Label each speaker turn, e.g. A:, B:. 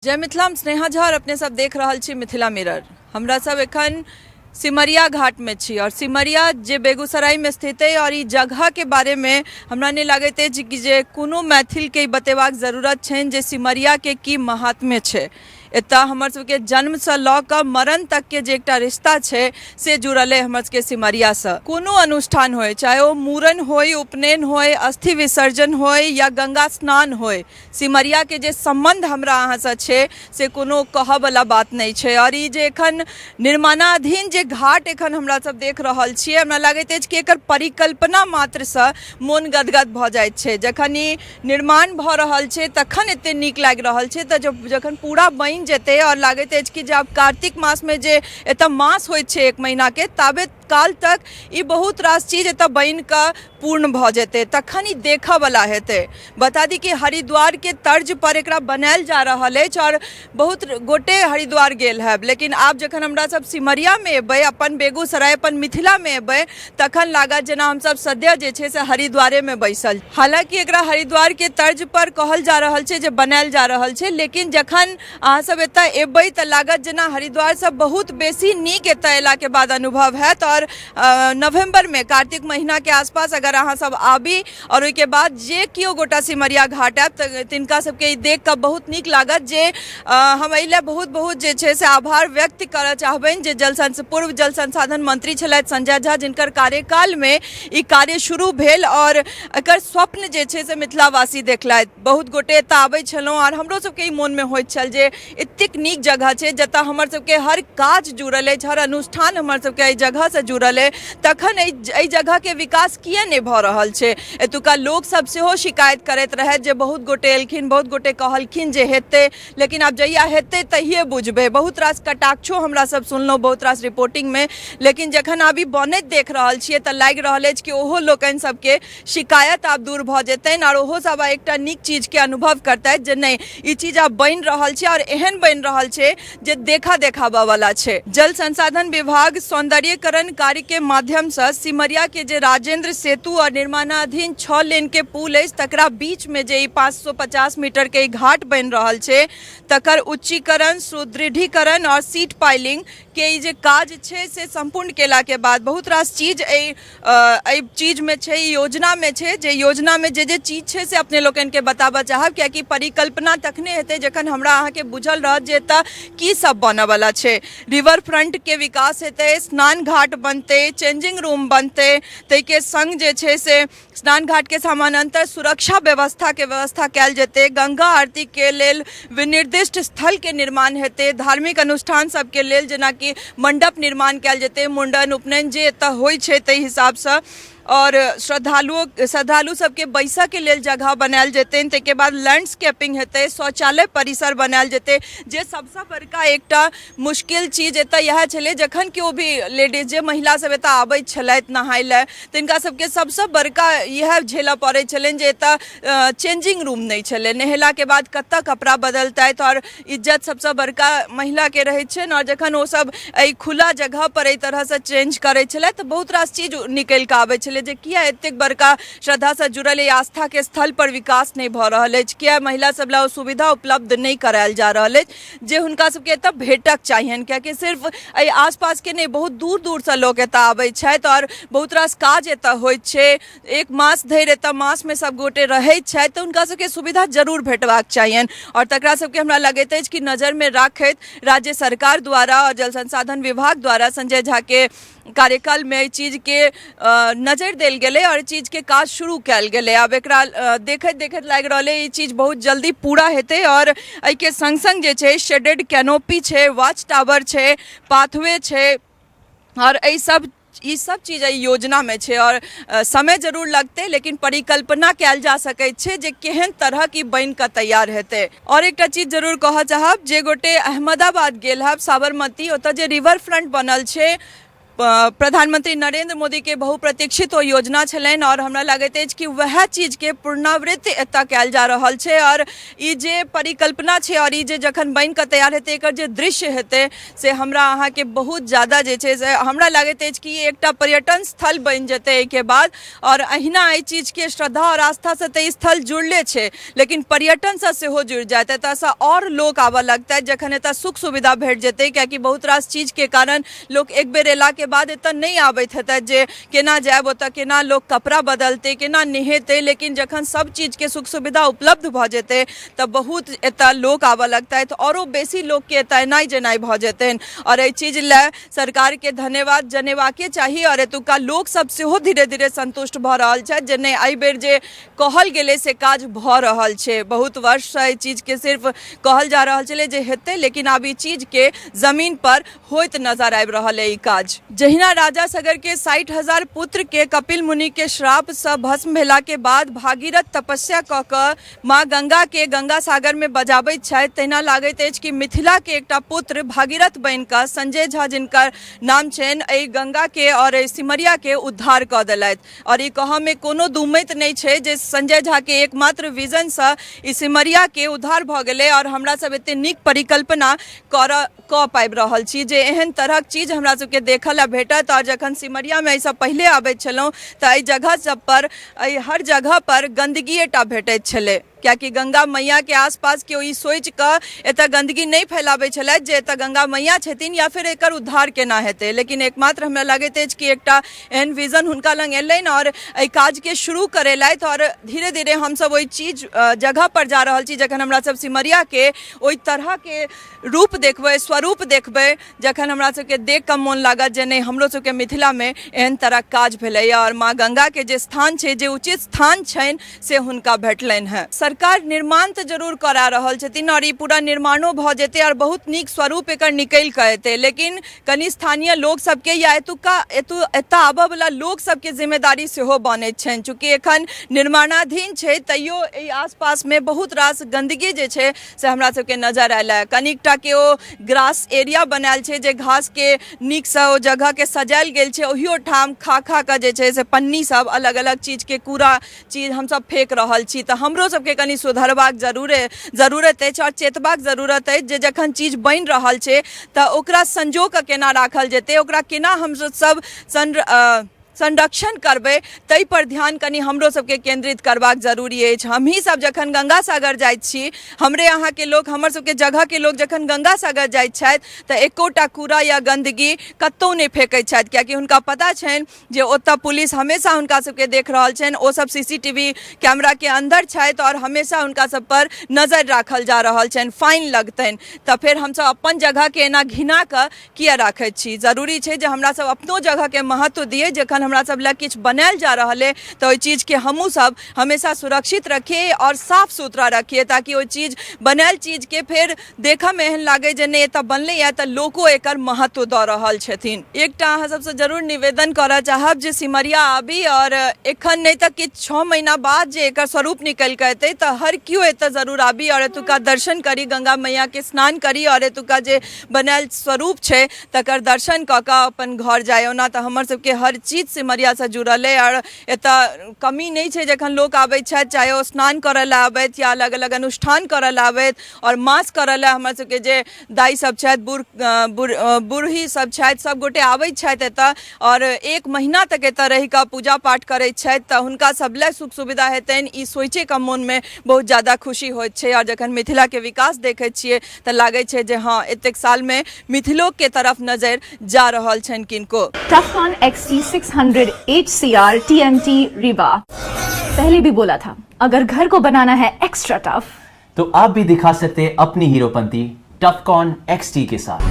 A: जय मिथिला, हम स्नेहा झा और अपने सब देख रहल छी मिथिला मिरर। हमरा सब एखन सिमरिया घाट में छी और सिमरिया जे बेगूसराय में स्थित है और ई जगह के बारे में हमरा नहीं लागैत अछि कि जे कोनो मैथिल के ई बतेबाक जरूरत छनि जे सिमरिया के की महात्म्य छै। एतऽ हमर सबके जन्मसँ लऽ कऽ मरण तकके जे एकटा रिश्ता छै से जुड़ल अइ हमर सबके सिमरियासँ। कोनो अनुष्ठान होइ, चाहे ओ मूड़न होइ, उपनयन होइ, अस्थि विसर्जन होइ या गंगा स्नान होइ, सिमरियाके जे सम्बन्ध हमरा अहाँसँ छै से कोनो कहऽवला बात नहि छै। आओर ई जे एखन निर्माणाधीन जे घाट एखन हमरा सब देख रहल छियै, हमरा लागैत अछि कि एकर परिकल्पना मात्रसँ मोन गदगद भऽ जाइत छै। जखन ई निर्माण भऽ रहल छै तखन एते नीक लागि रहल छै, तऽ जखन पूरा बनि जेतै आओर लागैत अछि कि जे आब कार्तिक मासमे जे एतऽ मास होइत छै एक महीनाके, ताबे काल तक ई बहुत रास चीज एतऽ बनि कऽ पूर्ण भऽ जेतै, तखन ई देखऽवला हेतै। बता दी कि हरिद्वारके तर्ज पर एकरा बनायल जा रहल अछि आओर बहुत गोटे हरिद्वार गेल हैब, लेकिन आब जखन हमरा सब सिमरियामे एबै, अपन बेगूसराय, अपन मिथिलामे एबै, तखन लागत जेना हमसब सद्यः जे छै से हरिद्वारेमे बैसल। हालाँकि एकरा हरिद्वारके तर्ज पर कहल जा रहल छै जे बनायल जा रहल छै, लेकिन जखन अहाँ सब एतऽ एबै तऽ लागत जेना हरिद्वारसँ बहुत बेसी नीक एतऽ अयलाके बाद अनुभव हैत। आओर नवम्बरमे कार्तिक महीनाके आसपास अगर अहाँ सब आबी आओर ओहिके बाद जे केओ गोटा सिमरिया घाट आयब तऽ तिनका सबके ई देख कऽ बहुत नीक लागत जे हम एहि लए बहुत बहुत जे छै से आभार व्यक्त करऽ चाहबनि जे पूर्व जल संसाधन मंत्री छलथि संजय झा, जिनकर कार्यकालमे ई कार्य शुरू भेल आओर एकर स्वप्न जे छै से मिथिलावासी देखलथि। बहुत गोटे एतऽ आबै छलहुँ आओर हमरो सबके ई मोनमे होइत छल जे एतेक नीक जगह छै जतऽ हमर सबके हर काज जुड़ल अछि, हर अनुष्ठान हमर सबके एहि जगहसँ जुड़ल अछि, तखन एहि जगहके विकास किए नहि भऽ रहल छै। एतुका लोकसब सेहो शिकायत करैत रहथि जे बहुत गोटे एलखिन, बहुत गोटे कहलखिन जे हेतै, लेकिन आब जहिया हेतै तहिये बुझबै। बहुत रास कटाक्षो हमरा सब सुनलहुँ बहुत रास रिपोर्टिंगमे, लेकिन जखन आब ई बनैत देख रहल छियै तऽ लागि रहल अछि कि ओहो लोकनि सबके शिकायत आब दूर भऽ जेतनि आओर ओहो सब एकटा नीक चीजके अनुभव करतथि जे नहि, ई चीज आब बनि रहल छै आओर एहन बनि रहल छै जे देखा देखाबऽ वाला छै। जल संसाधन विभाग सौंदर्यीकरण कार्य के माध्यमसँ सिमरिया के जे राजेंद्र सेतु और निर्माणाधीन 6 लेन के पुल अछि तकरा बीच में जे ई 550 मीटर के ई घाट बनि रहल छै तकर उच्चीकरण, सुदृढ़ीकरण और सीट पाइलिंग के ई जे काज छै से सम्पूर्ण केला के बाद बहुत रास चीज एहि चीजमे छै, ई योजनामे छै। जे योजनामे जे जे चीज छै से अपने लोकनिके बताबऽ चाहब, कियाकि परिकल्पना तखने हेतै जखन हमरा अहाँके बुझल रहत जे एतऽ की सब बनऽवला छै। रिवर फ्रंटके विकास हेतै, स्नान घाट बनतै, चेंजिंग रूम बनतै, ताहिके सङ्ग जे छै से स्नान घाटके समानान्तर सुरक्षा व्यवस्थाके व्यवस्था कयल जेतै, गंगा आरतीके लेल विनिर्दिष्ट स्थलके निर्माण हेतै, धार्मिक अनुष्ठान सबके लेल जेनाकि मंडप निर्माण कयल जेतै, मुंडन उपनयन जे एतऽ होइ छै ताहि हिसाबसँ, और श्रद्धालु सबके बैसऽके लेल जगह बनायल जेतनि। ताहिके बाद लैंडस्केपिंग हेतै, शौचालय परिसर बनायल जेतै, जे सबसँ बड़का एकटा मुश्किल चीज एतऽ इएह छलै। जखन केओ भी लेडीज, जे महिला सब एतऽ आबै छलथि नहाय लए, तिनका सबके सबसँ बड़का इएह झेलऽ पड़ै छलनि जे एतऽ चेंजिंग रूम नहि छलै। नहेलाके बाद कतऽ कपड़ा बदलतथि, आओर इज्जत सबसँ बड़का महिलाके रहै छनि, आओर जखन ओसब एहि खुला जगहपर एहि तरहसँ चेंज करै छलथि तऽ बहुत रास चीज निकलि कऽ आबै छलै जे किया एतेक बड़का श्रद्धासँ जुड़ल एहि आस्थाके स्थलपर विकास नहि भऽ रहल अछि, किया महिला सब लए ओ सुविधा उपलब्ध नहि करायल जा रहल अछि जे हुनका सबके एतऽ भेटक चाहियनि। कियाकि सिर्फ एहि आसपासके नहि, बहुत दूर दूरसँ लोक एतऽ आबै छथि आओर बहुत रास काज एतऽ होइत छै। एक मास धरि एतऽ मासमे सब गोटे रहैत छथि तऽ हुनका सबके सुविधा जरूर भेटबाक चाहियनि। आओर तकरा सबके हमरा लगैत अछि कि नजरमे राखैत राज्य सरकार द्वारा आओर जल संसाधन विभाग द्वारा संजय झाके कार्यकालमे एहि चीजके नजरि देल गेलै आओर एहि चीजके काज शुरू कयल गेलै। आब एकरा देखैत देखैत लागि रहल अइ ई चीज बहुत जल्दी पूरा हेतै। आओर एहिके सङ्ग सङ्ग जे छै शेडेड कैनोपी छै, वॉच टावर छै, पाथवे छै, आओर एहि सब ई सब चीज एहि योजनामे छै। आओर समय जरूर लगतै, लेकिन परिकल्पना कयल जा सकैत छै जे केहन तरहक ई बनि कऽ तैयार हेतै। आओर एकटा चीज जरूर कहऽ चाहब, जे गोटे अहमदाबाद गेल हब साबरमती, ओतऽ जे रिवर फ्रंट बनल छै प्रधानमंत्री नरेंद्र मोदीके बहुप्रतीक्षित ओ योजना छलनि आओर हमरा लागैत अछि कि वएह चीजके पुनरावृत्ति एतऽ कयल जा रहल छै। आओर ई जे परिकल्पना छै आओर ई जे जखन बनि कऽ तैयार हेतै, एकर जे दृश्य हेतै से हमरा अहाँके बहुत ज्यादा जे छै से हमरा लागैत अछि कि एकटा पर्यटन स्थल बनि जेतै एहिके बाद। आओर अहिना एहि चीजके श्रद्धा आओर आस्थासँ तऽ ई स्थल जुड़ले छै, लेकिन पर्यटनसँ सेहो जुड़ि जायत। एतऽसँ आओर लोक आबऽ लगतै जखन एतऽ सुख सुविधा भेट जेतै, कियाकि बहुत रास चीजके कारण लोक एक बेर अयलाके बाद एतऽ नहि आबैत हेतै जे केना जायब ओतऽ, केना लोक कपड़ा बदलतै, केना नहेतै। लेकिन जखन सब चीजके सुख सुविधा उपलब्ध भऽ जेतै तऽ बहुत एतऽ लोक आबऽ लगतथि, आओरो बेसी लोकके एतऽ एनाइ जेनाइ भऽ जेतनि। आओर एहि चीज लए सरकारके धन्यवाद जनेबाके चाही। आओर एतुका लोकसब सेहो धीरे धीरे सन्तुष्ट भऽ रहल छथि जे नहि, एहिबेर जे कहल गेलै से काज भऽ रहल छै। बहुत वर्षसँ एहि चीजके सिर्फ कहल जा रहल छलै जे हेतै, लेकिन आब ई चीजके जमीन पर होइत नजर आबि रहल है ई काज। जहिना राजा सगर के 60,000 पुत्र के कपिल मुनि के श्राप से भस्म भेला के बाद भागीरथ तपस्या कऽ कऽ माँ गंगा के गंगा सागर में बजाबैत छथि, तहिना लागैत अछि कि मिथिला के एकटा पुत्र भागीरथ बनि कऽ संजय झा जिनकर नाम छनि एहि गंगा के और एहि सिमरिया के उद्धार कऽ देलथि। और ई कहऽ में कोनो दुमैत नहि छै जे संजय झा के एकमात्र विजन से ई सिमरिया के उद्धार भऽ गेलै और हमरा सब एते नीक परिकल्पना करऽ कऽ पाबि रहल छी जे एहन तरहक चीज हमरा सबके देखऽ लए भेटत। आओर जखन सिमरियामे एहिसँ पहिले आबैत छलहुँ तऽ एहि जगह सब पर, एहि हर जगह पर गन्दगिए टा भेटैत छलै, कियाकि गंगा मैयाके आसपास केओ ई सोचि कऽ एतऽ गन्दगी नहि फैलाबै छलथि जे एतऽ गंगा मैया छथिन या फेर एकर उद्धार केना हेतै। लेकिन एकमात्र हमरा लगैत अछि कि एकटा एहन विजन हुनका लग एलनि आओर एहि काजके शुरू करेलथि आओर धीरे धीरे हमसब ओहि चीज जगह पर जा रहल छी। जखन हमरा सब सिमरियाके ओहि तरहके रूप देखबै, स्वरूप देखबै, जखन हमरा सबके देख कऽ मोन लागत जे नहि, हमरो सबके मिथिलामे एहन तरहक काज भेलैए आओर माँ गंगाके जे स्थान छै, जे उचित स्थान छनि से हुनका भेटलनि हेँ। सरकार निर्माण तऽ जरूर करा रहल छथिन आओर ई पूरा निर्माणो भऽ जेतै आओर बहुत नीक स्वरूप एकर निकलि कऽ एतै, लेकिन कनि स्थानीय लोक सबके या एतुका एतऽ आबऽवला लोक सबके जिम्मेदारी सेहो बनैत छनि। चूँकि एखन निर्माणाधीन छै तैयो एहि आसपासमे बहुत रास गन्दगी जे छै से हमरा सबके नजर आयल है। कनिकटा के ओ ग्रास एरिया बनायल छै जे घास के नीकसँ ओ जगह के सजायल गेल छै, ओहियो ठाम खा खा कऽ जे छै से पन्नी सब अलग अलग चीज के कूड़ा चीज हमसब फेंक रहल छी। तऽ हमरो सबके कनि सुधरबाक जरूरत अछि आओर चेतबाक जरूरत अछि जे जखन चीज बनि रहल छै तऽ ओकरा संजो कऽ केना राखल जेतै, ओकरा केना हमसब संरक्षण करबै, ताहि पर ध्यान कनि हमरो सबके केंद्रित करबाक जरूरी अछि। हमही सब जखन गंगा सागर जाइत छी, हमरे अहाँके लोक, हमर सबके जगहके लोक जखन गंगा सागर जाइत छथि तऽ एकोटा कूड़ा या गन्दगी कतहु नहि फेकैत छथि, कियाकि हुनका पता छनि जे ओतऽ पुलिस हमेशा हुनका सबके देख रहल छनि, ओ सब CCTV कैमराके अन्दर छथि आओर हमेशा हुनका सब पर नजरि राखल जा रहल छनि, फाइन लगतनि। तऽ फेर हमसब अपन जगहके एना घिना कऽ किया राखैत छी? जरूरी छै जे हमरा सब अपनो जगहके महत्व दियै। जखन हमरा सब लए किछु बनायल जा रहल अइ तऽ ओहि चीजके हमहूँ सब हमेशा सुरक्षित रखियै आओर साफ सुथरा रखियै, ताकि ओहि चीज बनायल चीजके फेर देखऽमे एहन लागै जे नहि, एतऽ बनलैए तऽ लोको एकर महत्व दऽ रहल छथिन। एकटा अहाँ सबसँ जरूर निवेदन करऽ चाहब जे सिमरिया आबी आओर एखन नहि तऽ किछु 6 महीना बाद जे एकर स्वरूप निकलि कऽ एतै तऽ हर केओ एतऽ जरूर आबी आओर एतुका दर्शन करी, गंगा मैयाके स्नान करी आओर एतुका जे बनायल स्वरूप छै तकर दर्शन कऽ कऽ अपन घर जाइ। ओना तऽ हमर सबके हर चीज सिमरियासँ जुड़ल अइ आओर एतऽ कमी नहि छै। जखन लोक आबै छथि, चाहे ओ स्नान करऽ लए आबथि या अलग अलग अनुष्ठान करऽ लए आबथि आओर मास करऽ लए हमर सबके जे दाइ सब छथि, बूढ़ी सब छथि, सब गोटे आबै छथि एतऽ आओर 1 महीना तक एतऽ रहि कऽ पूजा पाठ करै छथि, तऽ हुनका सब लए सुख सुविधा हेतनि ई सोचिके मोनमे बहुत ज्यादा खुशी होइत छै। आओर जखन मिथिलाके विकास देखै छियै तऽ लागै छै जे हँ, एतेक सालमे मिथिलोके तरफ नजरि जा रहल छनि किनको।
B: Tufcon XT600 HCR TMT Rewa। पहले भी बोला था, अगर घर को बनाना है एक्स्ट्रा टफ
C: तो आप भी दिखा सकते हैं अपनी हीरोपंती टफकॉन XT के साथ।